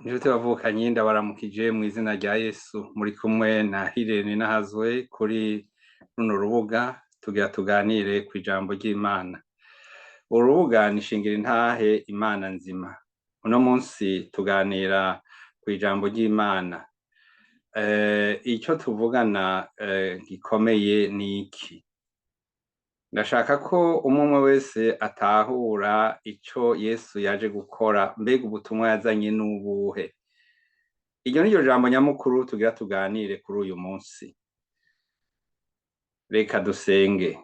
Inshuti bavukanyi, ndabaramukije mw'izina rya Yesu. Muri kumwe na Hirene Nahazwe kuri runo rubuga, tugira tuganire kw'ijambo ry'Imana. Urubuga ni Shingira Intahe Imana Nzima. Uno munsi tuganira kw'ijambo ry'Imana. Ico tuvugana gikomeye ni iki? Ndashaka ko umwe umwe wese atahura ico Yesu yaje gukora, mbega ubutumwa yazanye n'ubuhe? Iryo ni ryo jambo nyamukuru tugira tuganire kuri uyu munsi. Reka dusenge.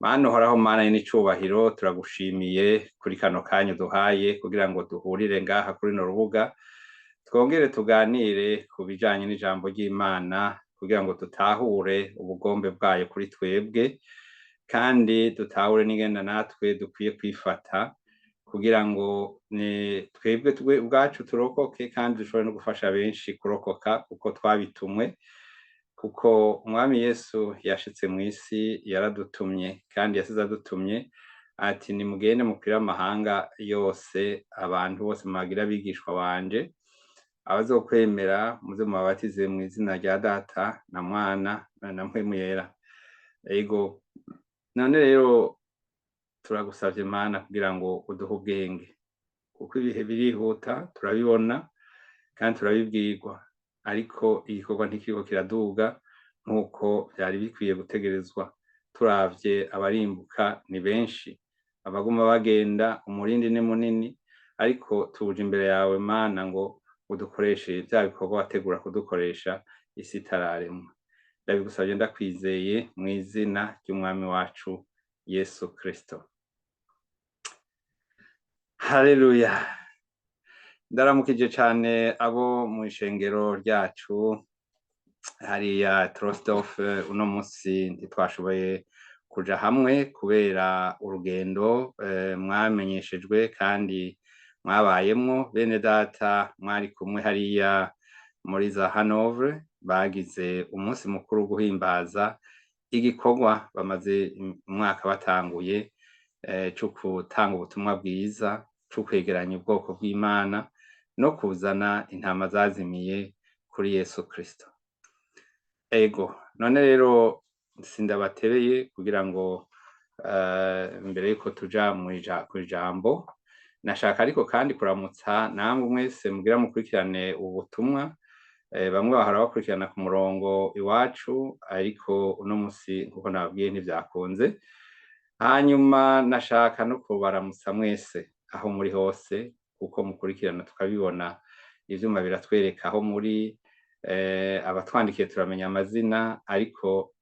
Mana uhoraho, Mana y'icubahiro, turagushimiye kuri kano kanya uduhaye kugira ngo duhurire ngaha kuri runo rubuga, twongere tuganire ku bijanye n'ijambo ry'Imana kugira ngo dutahure ubugombe bwayo kuri twebwe, kandi dutahure n'ingene natwe dukwiye kwifata kugira ngo twebwe ubwacu turokoke, kandi dushobore no gufasha benshi kurokoka kuko twabitumwe, kuko Umwami Yesu yashitse mw'isi yaradutumye, kandi yasize adutumye ati: "Nimugende mukwire amahanga yose, abantu bose mubagire abigishwa banje, abazokwemera muze mubabatize mw'izina rya Data na Mwana na Mpwemu Yera." Ego, none rero turagusavye Mana kugira ngo uduhe ubwenge, kuko ibihe birihuta, turabibona kandi turabibwirwa, ariko igikorwa ntikiriko kiraduga nk'uko vyari bikwiye gutegerezwa. Turavye abarimbuka ni benshi, abaguma bagenda umurindi ni munini, ariko tuje imbere yawe Mana ngo udukoreshe vya bikorwa wategura kudukoresha isi itararemwa. Ndabigusavye ndakwizeye mw'izina ry'Umwami wacu Yesu Kristo. Haleluya. Ndaramukije cane abo mw'ishengero ryacu hariya Trostorf. Uno munsi ntitwashoboye kuja hamwe kubera urugendo mwamenyeshejwe kandi mwabayemwo. Bene data mwari kumwe hariya muri za Hanover bagize umunsi mukuru wo guhimbaza igikorwa bamaze umwaka batanguye, co gutanga ubutumwa bwiza, co kwegeranya ubwoko bw'Imana no kuzana intama zazimiye kuri Yesu Kristo. Ego, none rero sindabatereye kugira ngo mbere yuko tuja kw'ijambo, nashaka ariko kandi kuramutsa namwe mwese mugira mukurikirane ubu butumwa. Bamwe bahora bakurikirana ku murongo iwacu, ariko uno musi nkuko nababwiye ntivyakunze. Hanyuma nashaka no kubaramutsa mwese aho muri hose, kuko mukurikirana tukabibona, ivyuma biratwereka aho muri, abatwandikiye turamenya amazina, ariko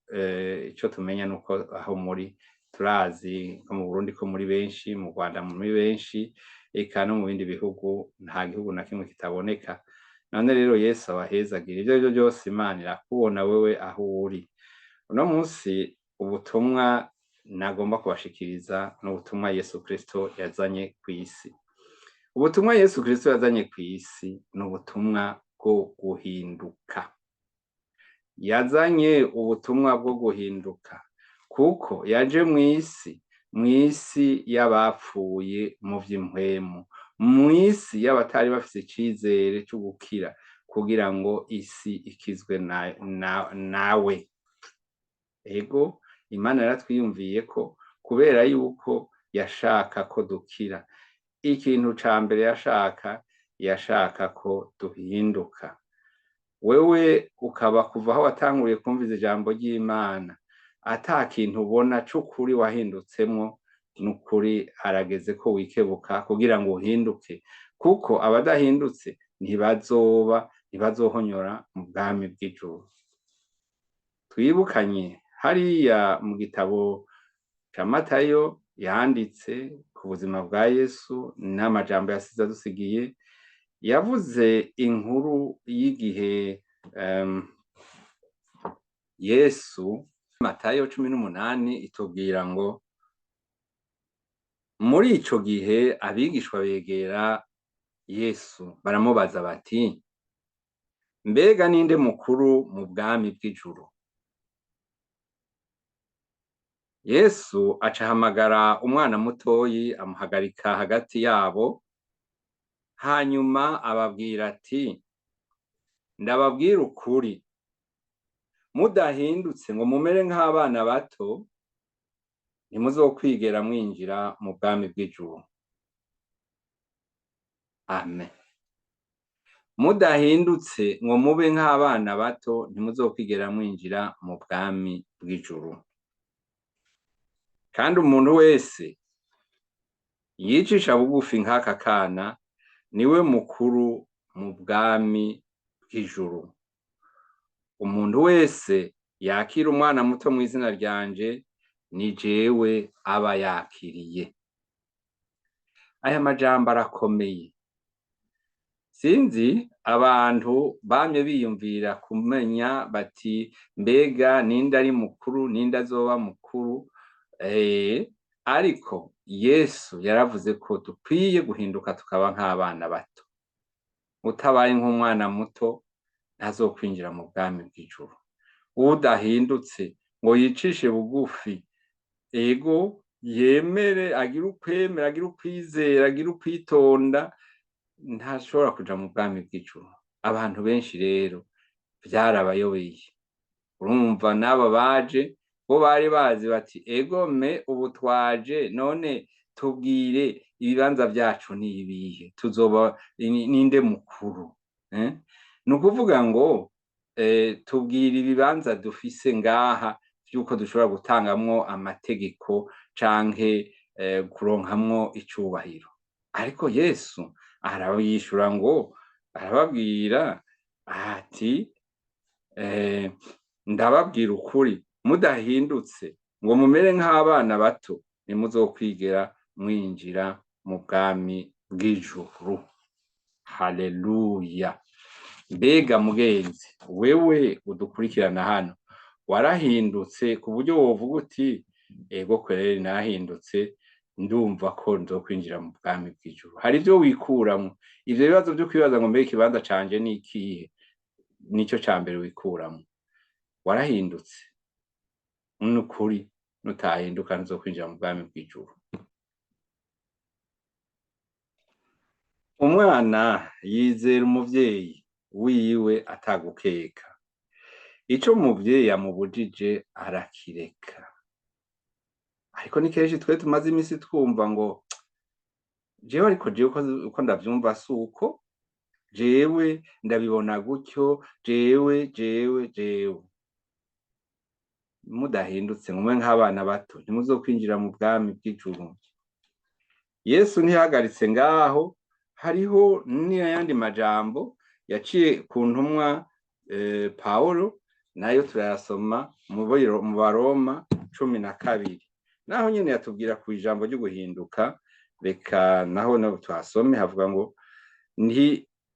ico tumenya nuko aho muri turazi ko mu Burundi ko muri benshi, mu Rwanda muri benshi, eka no mu bindi bihugu, nta gihugu na kimwe kitaboneka. None rero Yesu abahezagire. Ivyo arivyo vyose Imana irakubona wewe aho uri. Uno munsi ubutumwa nagomba kubashikiriza ni ubutumwa Yesu Kristo yazanye kw'isi. Ubutumwa Yesu Kristo yazanye kw'isi ni ubutumwa bwo guhinduka. Yazanye ubutumwa bwo guhinduka kuko yaje mw'isi, mw'isi y'abapfuye mu vy'impwemu, mw'isi y'abatari bafise icizere co gukira, kugira ngo isi ikizwe nawe. Ego, Imana yaratwiyumviyeko kubera yuko yashaka ko dukira. Ikintu ca mbere yashaka, yashaka ko duhinduka. Wewe ukaba kuva aho watanguriye kumviza ijambo ry'Imana ata kintu ubona c'ukuri wahindutsemwo, nukuri harageze ko wikebuka kugira ngo uhinduke, kuko abadahindutse ntibazoba, ntibazohonyora mu bwami bw'ijuru. Twibukanye hariya mu gitabo ca Matayo yanditse ku buzima bwa Yesu n'amajambo yasize adusigiye, yavuze inkuru y'igihe Yesu. Matayo 18 itubwira ngo: "Muri ico gihe abigishwa begera Yesu baramubaza bati: 'Mbega ninde mukuru mu bwami bw'ijuru?' Yesu aca ahamagara umwana mutoyi, amuhagarika hagati yabo, Hanyuma ababwira ati: "Ndababwira ukuri, mudahindutse ngo mumere nk'abana bato, ntimuzokwigera mwinjira mu bwami bw'ijuru." Amen. Mudahindutse ngo mube nk'abana bato, ntimuzokwigera mwinjira mu bwami bw'ijuru. Kandi umuntu wese yicisha bugufi nk'aka kana, niwe mukuru mu bwami bw'ijuru. Umuntu wese yakira umwana muto mu izina ryanje, ni jewe aba yakiriye. Aya majambo arakomeye. Sinzi abantu bamye biyumvira kumenya bati: "Mbega ninde ari mukuru? Ninde azoba mukuru?" Ariko Yesu yaravuze ko dukwiye guhinduka tukaba nk'abana bato. Utabaye nk'umwana muto ntazokwinjira mu bwami bw'ijuru. Udahindutse ngo yicishe bugufi, ego, yemere, agire ukwemera, agire ukwizera, agire ukwitonda, ntashobora kuja mu bwami bw'ijuru. Abantu benshi rero vyarabayobeye. Urumva n'aba baje bo bari bazi bati: "Ego me, ubu twaje, none tubwire, ibibanza vyacu ni ibihe? Tuzoba ninde mukuru?" Ni ukuvuga ngo tubwire ibibanza dufise ngaha vy'uko dushobora gutangamwo amategeko canke kuronkamwo icubahiro. Ariko Yesu arabishura ngo arababwira ati: "Ndababwira ukuri, mudahindutse ngo mumere nk'abana bato, ntimuzokwigera mwinjira mu bwami bw'ijuru." Haleluya! Mbega mugenzi wewe udukurikirana hano, warahindutse ku buryo wovuga uti: "Ego kweri, narahindutse, ndumva ko nzokwinjira mu bwami bw'ijuru"? Hari ivyo wikuramwo? Ivyo bibazo vyo kwibaza ngo: "Mbega ikibanza canje ni ikihe?" Nico ca mbere wikuramwo. Warahindutse nukuri? Nutahinduka ntuzokwinjira mu bwami bw'ijuru. Umwana yizera umuvyeyi wiwe atagukeka. Ico umuvyeyi amubujije arakireka. Ariko ni kenshi twe tumaze imisi twumva ngo: "Jewe, ariko jewe uko ndavyumva suko, jewe ndabibona gutyo, jewe, jewe, jewe." Mudahindutse ngo mube nk'abana bato, ntimuzokwinjira mu bwami bw'ijuru. Yesu ntihagaritse ngaho, hariho n'ayandi majambo yaciye ku ntumwa Pawulo, nayo turayasoma mu Baroma 12. Naho nyene yatubwira ku ijambo ryo guhinduka. Reka naho no tuhasome. Havuga ngo: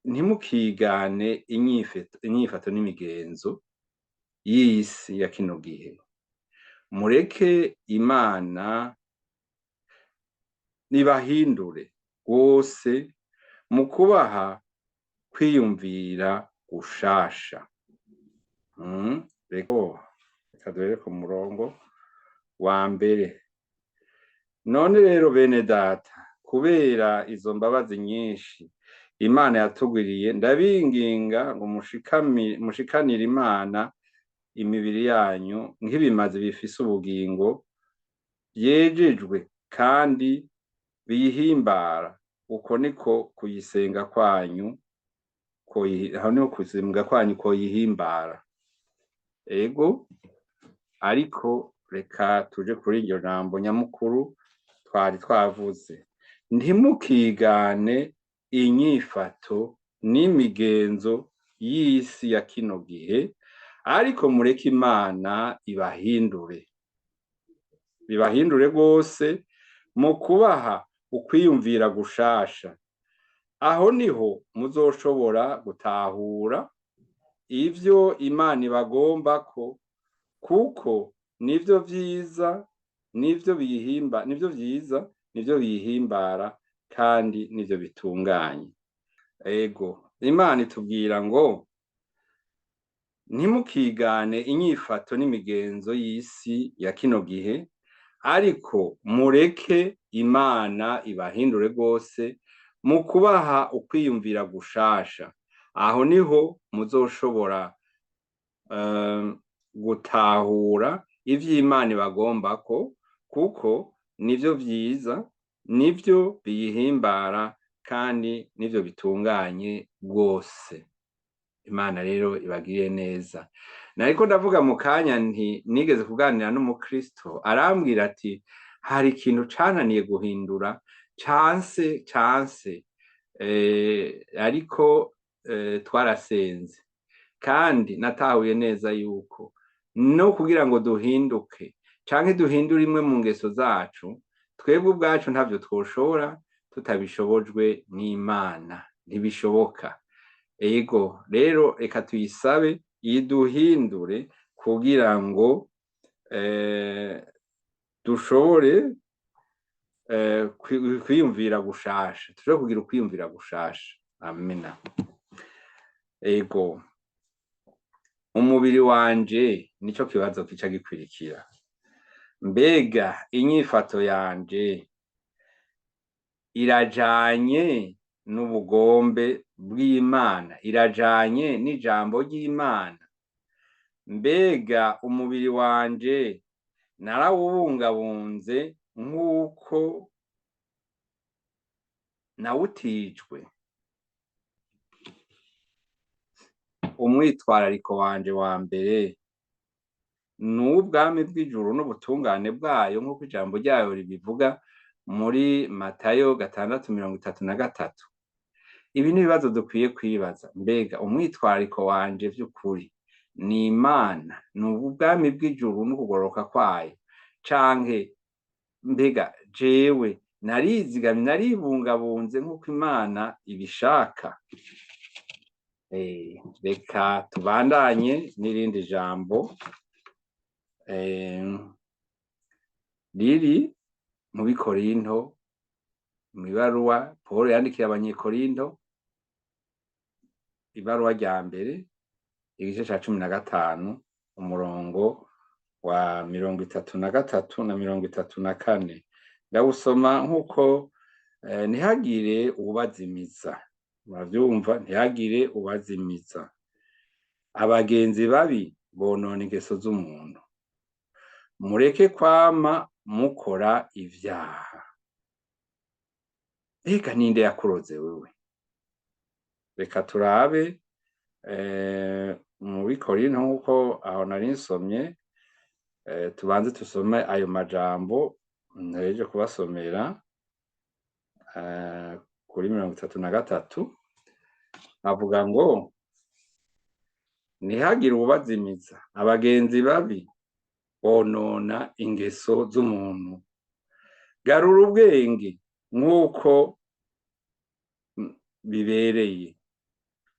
"Ntimukigane inyifato n'imigenzo y'isi ya kino gihe. Mureke Imana nibahindure rwose mu kubaha kwiyumvira gushasha." Reka duhere ku murongo wa mbere. None rero bene data, kubera izo mbabazi nyinshi Imana yatugwiriye, ndabinginga ngo mushikanire Imana imibiri yanyu nk'ibimazi bifise ubugingo, byejejwe kandi biyihimbara. Uko niko kuyisenga kwanyu, aho niho kuyisenga kwanyu koyihimbara. Ego, ariko reka tuje kuri iryo jambo nyamukuru twari twavuze: ntimukigane inyifato n'imigenzo y'isi ya kino gihe, ariko mureke Imana ibahindure, bibahindure rwose mu kubaha ukwiyumvira gushasha. Aho niho muzoshobora gutahura ivyo Imana ibagombako, kuko nivyo vyiza, nivyo biyihimba, nivyo vyiza, nivyo biyihimbara, kandi nivyo bitunganye. Ego, Imana itubwira ngo ntimukigane inyifato n'imigenzo y'isi ya kino gihe, ariko mureke Imana ibahindure rwose Mu kubaha ukwiyumvira gushasha, aho niho muzoshobora gutahura ivy'Imana ibagombako, kuko nivyo vyiza, nivyo biyihimbara, kandi nivyo bitunganye rwose. Imana rero ibagiriye neza. Nariko ndavuga mu kanya nti nigeze kuganira n'umukristo, arambwira ati hari ikintu cananiye guhindura, canse canse, ariko twarasenze, kandi natahuye neza yuko no kugira ngo duhinduke canke duhindure imwe mu ngeso zacu, twebwe ubwacu ntavyo twoshobora tutabishobojwe n'Imana, ntibishoboka. Ego rero reka tuyisabe iduhindure kugira ngo dushobore kwiyumvira gushasha, dushobore kugira ukwiyumvira gushasha. Amena. Ego, umubiri wanje nico kibazo kica gikwirikira. Mbega inyifato yanje irajanye n'ubugombe bw'Imana, irajanye n'ijambo ry'Imana? Mbega umubiri wanje narawubungabunze nk'uko nawutijwe? Umwitwarariko wanje wa mbere ni uw'ubwami bw'ijuru n'ubutungane bwayo, nk'uko ijambo ryayo ribivuga muri Matayo 6:33. Ibi ni ibibazo dukwiye kwibaza. Mbega umwitwarariko wanje vy'ukuri ni Imana, ni ubwami bw'ijuru n'ukugororoka kwayo, canke mbega jewe narizigamye, naribungabunze nk'uko Imana ibishaka? Reka tubandanye n'irindi jambo riri mu Bikorinto, mw'ibaruwa Pawulo yandikiye Abanyekorinto, ibaruwa rya mbere, igice ca 15, umurongo wa 33 na 34. Ndawusoma nk'uko ntihagire uwubazimiza. Muravyumva, ntihagire ubazimiza. Abagenzi babi bonona ingeso z'umuntu. Mureke kwama mukora ivyaha. Mbega ninde yakuroze wewe? Reka turabe mu Bikorinto nk'uko aho nari nsomye, tubanze tusome ayo majambo ntegereje kubasomera kuri 33, avuga ngo ntihagire uwubazimiza, abagenzi babi bonona ingeso z'umuntu. Garura ubwenge nk'uko bibereye,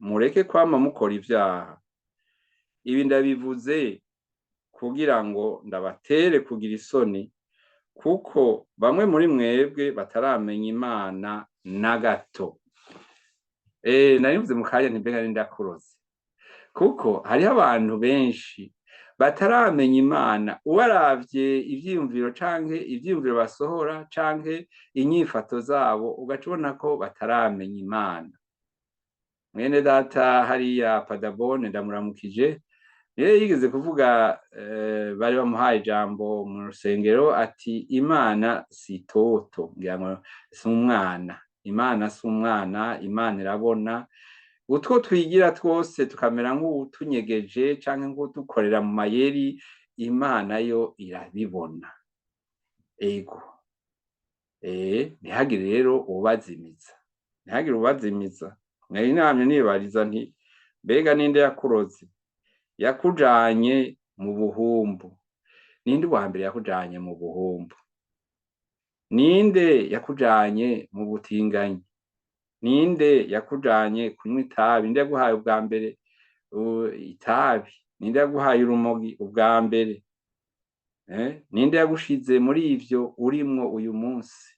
mureke kwama mukora ivyaha. Ibi ndabivuze kugira ngo ndabatere kugira isoni, kuko bamwe muri mwebwe bataramenya Imana na gato. Narivuze mu kanya nti mbega ninde yakuroze, kuko hariho abantu benshi bataramenya Imana. Ubaravye ivyiyumviro canke ivyiyumviro basohora canke inyifato zabo, ugaca ubona ko bataramenya Imana. Mwene data hariya Padabone ndamuramukije, niyo yigeze kuvuga, bari bamuhaye ijambo mu rusengero ati Imana si toto, ngira ngo si umwana, Imana si umwana, Imana irabona. Utwo twigira twose tukamera nk'utunyegeje canke nk'udukorera mu mayeri, Imana yo irabibona. Ego, ntihagire rero ubazimiza, ntihagire ubazimiza. Nari namye nibariza nti mbega ninde yakuroze, yakujanye mu buhumbu? Ninde uwa mbere yakujanye mu buhumbu? Ninde yakujanye mu butinganyi? Ninde yakujanye kunywa itabi? Ninde yaguhaye ubwa mbere itabi? Ninde yaguhaye urumogi ubwa mbere? Ninde yagushize muri ivyo urimwo uyu munsi?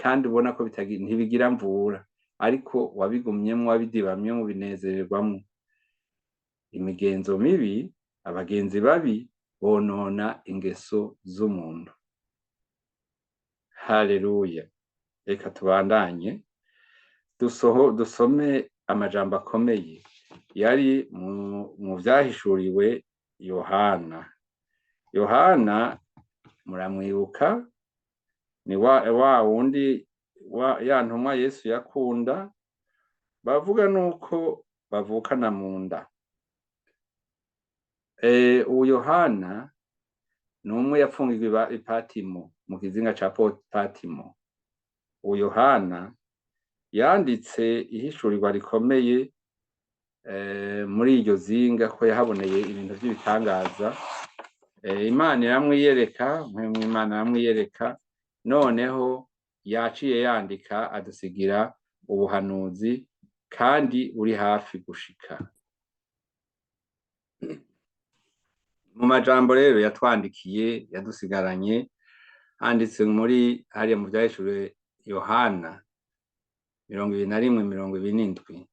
Kandi ubona ko ntibigira mvura, ariko wabigumyemwo, wabidibamyemwo, ubinezererwamwo. Imigenzo mibi, abagenzi babi bonona ingeso z'umuntu. Haleluya. Reka tubandanye dusome amajambo akomeye yari mu vyahishuriwe Yohana. Yohana muramwibuka, ni wa wundi ya ntumwa Yesu yakunda, bavuga nuko bavukana mu nda. Uwo Yohana ni umwe yapfungirwa i Patimo, mu kizinga ca Patimo. Uwo Yohana yanditse ihishurirwa rikomeye muri iryo zinga, ko yahaboneye ibintu vy'ibitangaza. Imana iramwiyereka, mpwemu Imana iramwiyereka, noneho yaciye yandika adusigira ubuhanuzi kandi buri hafi gushika. Mu majambo rero yatwandikiye, yadusigaranye, handitse muri hariya mu vyahishuriwe Yohana 21:27,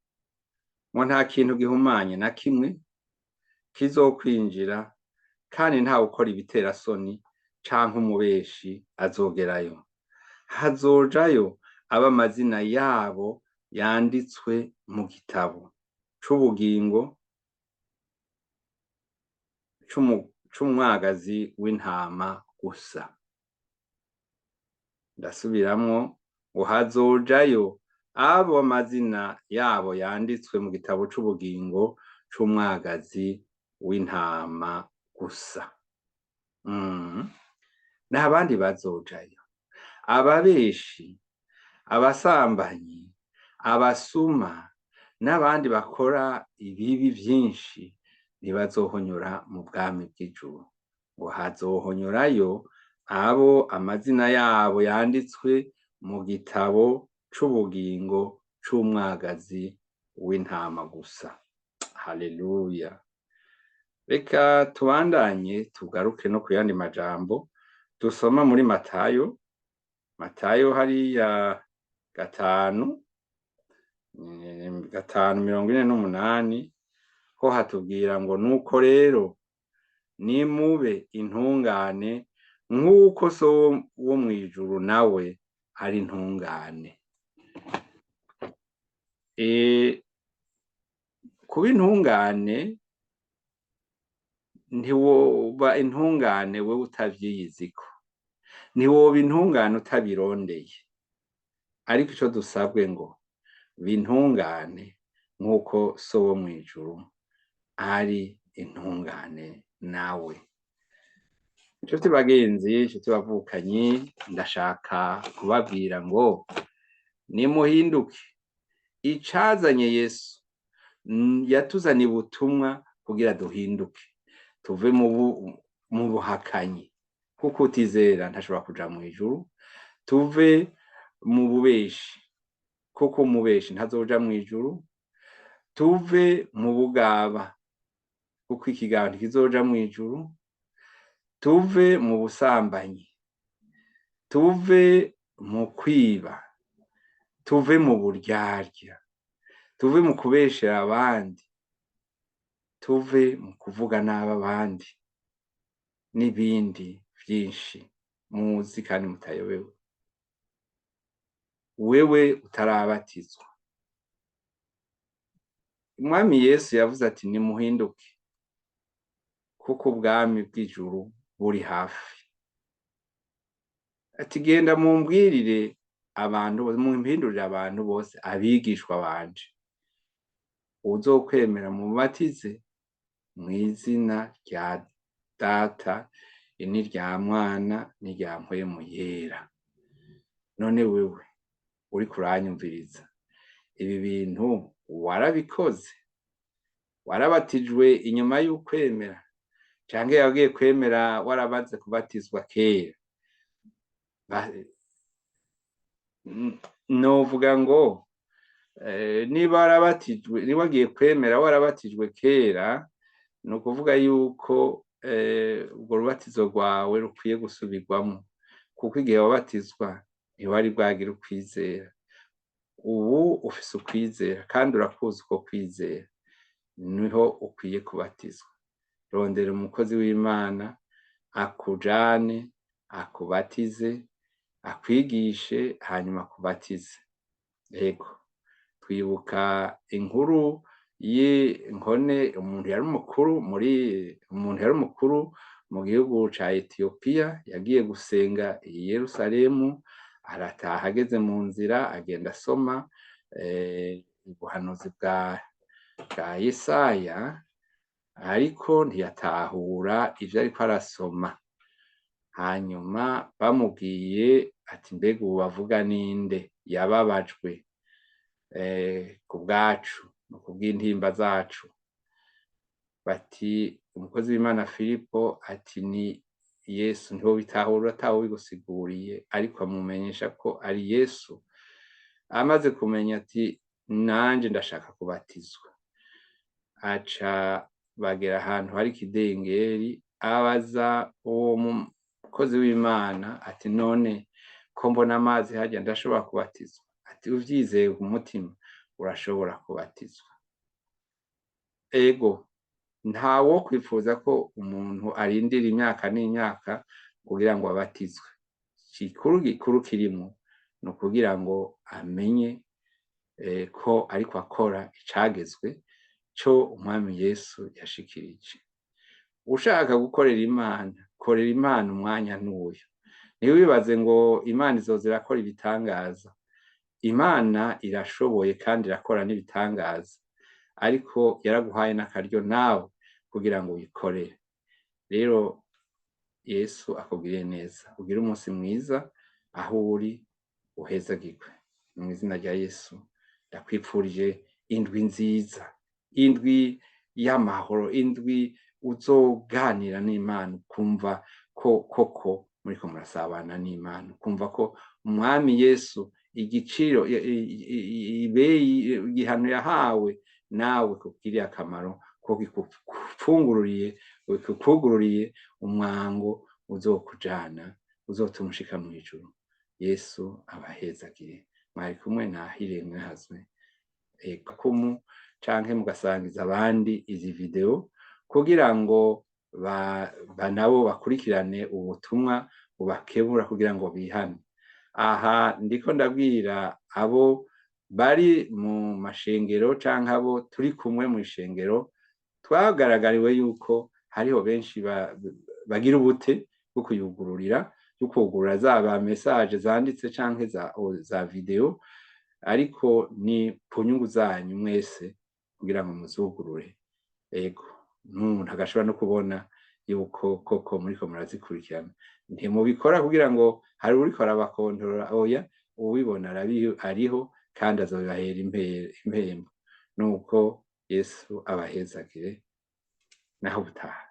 ngo nta kintu gihumanye na kimwe kizokwinjira, kandi ntawe ukora ibiterasoni canke umubeshi azogerayo. Hazojayo aba amazina yabo yanditswe mu gitabo c'ubugingo c'umwagazi w'intama gusa. Ndasubiramwo ngo hazojayo abo amazina yabo yanditswe mu gitabo c'ubugingo c'umwagazi w'intama gusa. Nta bandi bazojayo. Ababeshi, abasambanyi, abasuma n'abandi bakora ibibi vyinshi ntibazohonyora mu bwami bw'ijuru. Ngo hazohonyorayo abo amazina yabo yanditswe mu gitabo c'ubugingo c'umwagazi w'intama gusa. Haleluya. Reka tubandanye tugaruke no ku yandi majambo dusoma muri Matayo. Matayo hariya 5, 5:48, ho hatubwira ngo nuko rero nimube intungane nk'uko so wo mw'ijuru nawe ari intungane. Kuba intungane, ntiwoba intungane wewe utavyiyiziko, ntiwoba intungane utabirondeye. Ariko ico dusabwe ngo bintungane nk'uko so wo mw'ijuru ari intungane nawe. Nshuti bagenzi, nshuti bavukanyi, ndashaka kubabwira ngo nimuhinduke. Icazanye Yesu yatuzaniye ubutumwa kugira duhinduke, tuve mu buhakanyi, kuko utizera ntashobora kuja mw'ijuru, tuve mu bubeshi, kuko umubeshi ntazoja mw'ijuru, tuve mu bugaba, kuko ikigaba ntikizoja mw'ijuru, tuve mu busambanyi, tuve mu kwiba, tuve mu buryarya, tuve mu kubeshera abandi, tuve mu kuvuga nabi abandi, n'ibindi vyinshi muzi kandi mutayobewe. Wewe utarabatizwa, Umwami Yesu yavuze ati nimuhinduke kuko ubwami bw'ijuru buri hafi. Ati genda mumbwirire abantu, mumpindurire abantu bose abigishwa banje, uwuzokwemera mubatize mw'izina rya Data n'irya Mwana n'irya Mpwemu Yera. None wewe uriko uranyumviriza, ibi bintu warabikoze? Warabatijwe inyuma y'ukwemera, canke yagiye kwemera warabaze kubatizwa kera? Novuga ngo niba warabatijwe, niba wagiye kwemera warabatijwe kera, ni ukuvuga yuko urwo rubatizo rwawe rukwiye gusubirwamo, kuko igihe wabatizwa ntiwari bwagire ukwizera. Ubu ufise ukwizera kandi urakuzi uko kwizera, niho ukwiye kubatizwa. Rondera umukozi w'Imana akujane, akubatize, Akwigishe, hanyuma akubatize. Ego, twibuka inkuru y'inkone, umuntu yari umukuru muri umuntu yari umukuru mu gihugu ca Etiyopiya, yagiye gusenga i Yerusalemu, arataha, ageze mu nzira agenda asoma ubuhanuzi bwa Yesaya, ariko ntiyatahura ivyo ariko arasoma. Hanyuma bamubwiye ati: "Mbega ubu bavuga ninde?" Yababajwe ku bwacu no kubw'intimba zacu. Bati umukozi w'Imana Filipo ati: "Ni Yesu." Ntiwobitahura atawubigusiguriye, ariko amumenyesha ko ari Yesu. Amaze kumenya ati: "Nanje ndashaka kubatizwa." Aca bagera ahantu hari ikidengeri, abaza uwo mukozi w'Imana ati: "None ko mbona amazi harya, ndashobora kubatizwa?" Ati: "Uvyizeye ku mutima urashobora kubatizwa." Ego, ntawo kwifuza ko umuntu arindira imyaka n'imyaka kugira ngo abatizwe. Igikuru gikuru kirimwo ni ukugira ngo amenye ko ariko akora icagezwe co Umwami Yesu yashikirije. Ushaka gukorera Imana, korera Imana, umwanya n'uyu. Ntiwibaze ngo Imana izoza irakora ibitangaza. Imana irashoboye kandi irakora n'ibitangaza, ariko yaraguhaye n'akaryo nawe kugira ngo uyikorere. Rero Yesu akugirire neza, ugire umunsi mwiza aho uri, uhezagirwe mu izina rya Yesu. Ndakwipfurije indwi nziza, indwi y'amahoro, indwi uzoganira n'Imana, ukumva ko koko muriko murasabana n'Imana, ukumva ko Umwami Yesu igiciro, ibeyi, igihano yahawe nawe kugiriye akamaro, ko kikufungururiye, kikugururiye umwango uzokujana, uzotuma ushika mw'ijuru. Yesu abahezagire. Mwari kumwe na Hiremwe Hazwe kumu, canke mugasangiza abandi izi video kugira ngo ba nabo bakurikirane ubutumwa bubakebura kugira ngo bihane. Aha ndiko ndabwira abo bari mu mashengero canke abo turi kumwe mu ishengero. Twagaragariwe yuko hariho benshi bagira ubute bwo kuyugururira, bwo kugurura zaba message zanditse canke za video, ariko ni ku nyungu zanyu mwese kugira ngo muzugurure. Ego, n'umuntu agashobora no kubona yuko koko muriko murazikurikirana. Ntimubikora kugira ngo hari uriko arabakontorora, oya, uwubibona ariho kandi azobibahera impembo. Nuko Yesu abahezagire, naho ubutaha.